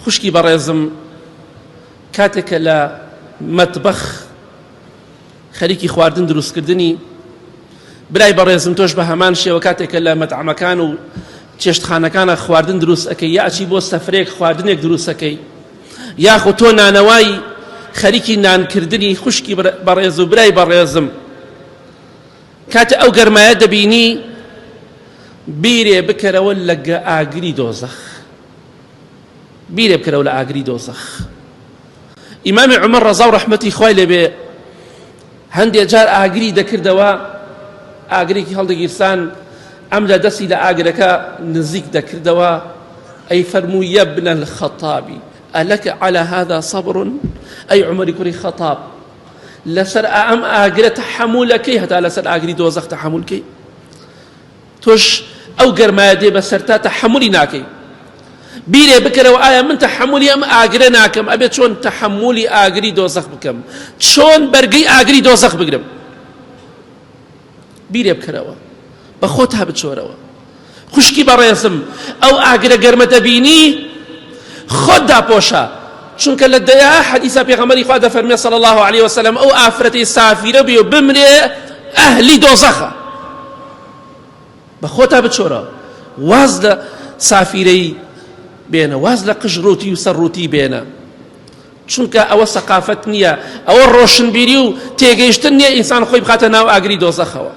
خوشکی بەڕێزم کاتێک کە لە مەتبەخ خەریکی خواردن دروستکردنی برای بەڕێزم تۆش بە هەمان شێوە کاتێک کە لە مەتعەمەکان و چێشتخانەکانە خواردن دروست ئەەکەی یا ئەچی بۆ سەفرێک خواردنێک دروستەکەی یاخۆ تۆ نانەوای خەریکی نانکردنی خوشکی بەڕێز و برای بەڕێزم کاتێ ئەو گەرمایە دەبینی بیرێ بکەرەوە لە ئاگری دۆزەخ بیرێ بکەرەوە لە ئاگری دۆزەخ ئیمامی عومەر ڕەزا و ڕەحمەتی خوای لێبێ هەندێ جار ئاگری دەکردەوە ئاگرێکی هەڵدەگیرسان ئەم لە دەستی لە ئاگرەکە نزیک دەکردەوە ئەی فەرموو یەبنە الخەطابی ئەلەکە على هذا صبر ئەی عومەری کوڕی خەطاب لەسەر ئەم ئاگرە تەحەمولەکەی هەتا لەسەر ئاگری دۆزەخ تەحەمولکەی تۆش ئەو گەرمایە دێ بەسەرتا تەحەمولی ناکەی بیرێ بکەرەوە ئایا من تەحەمولی ئەم ئاگرە ناکەم ئەبێ چۆن تەحەمولی ئاگری دۆزەخ بکەم چۆن بەرگەی ئاگری دۆزەخ بگرم بیرێ بکەرەوە بە خۆتا بچۆرەوە خوشکی بەڕێزم ئەو ئاگرە گەرمە دەبینی خۆت داپۆشە چونکە لە دەیا حەدیسا پێغەمبەری خوا دەفەرمێ صلی الله علیه وسلم ئەو ئافرەتی سافیرە بێ و بمرێ ئەهلی دۆزەخە بە خۆتا بچۆرە واز لە سافیرەی بێنە واز لە قژ ڕووتی و سەر ڕووتی بێنە چونکە ئەوە سەقافەت نییە ئەوە ڕۆشنبیری و تێگەیشتن نییە ئینسان خۆی بخاتە ناو ئاگری دۆزەخەوە.